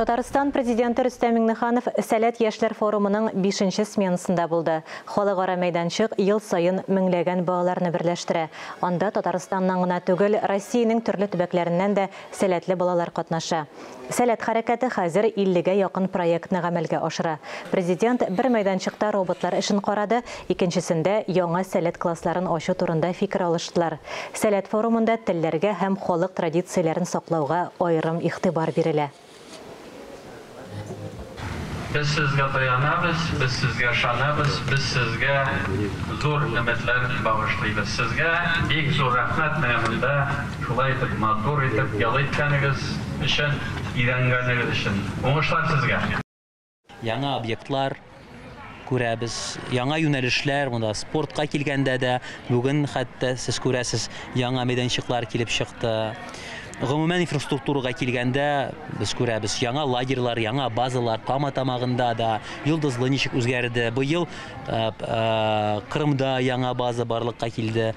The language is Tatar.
Татарстан Президенты Рөстәм Миңнеханов Сәләт яшьләр форумының бишенче сменасында булды. Халыкара мәйданчык ел саен меңләгән балаларны берләштерә. Анда Татарстаннан гына түгел, Россиянең төрле төбәкләреннән дә сәләтле балалар катнаша. Сәләт хәрәкәте хәзер 50гә якын проектны гамәлгә ашыра. Президент бер мәйданчыкта роботлар эшен карады, икенчесендә яңа Сәләт классларын ачу турында фикер алыштылар. Сәләт форумында телләргә һәм халык традицияләрен саклауга аерым игътибар бирелә. Без сезгә таянабыз, без сезгә ышанабыз, без сезгә зур өметләр багышлыйбыз. Сезгә бик зур рәхмәт менә монда шулай итеп матур итеп ял иткәнегез өчен, өйрәнгәнегез өчен. Уңышлар сезгә! Яңа объектлар күрәбез, яңа юнәлешләр, монда спортка килгәндә дә, бүген хәтта сез күрәсез, яңа мәйданчыклар килеп чыкты. Гомумән инфраструктурага килгәндә, без күрәбез, яңа лагерьлар, яңа базалар Кама Тамагында да, Йолдызлы ничек үзгәрде. Быел Кырымда яңа база барлыкка килде.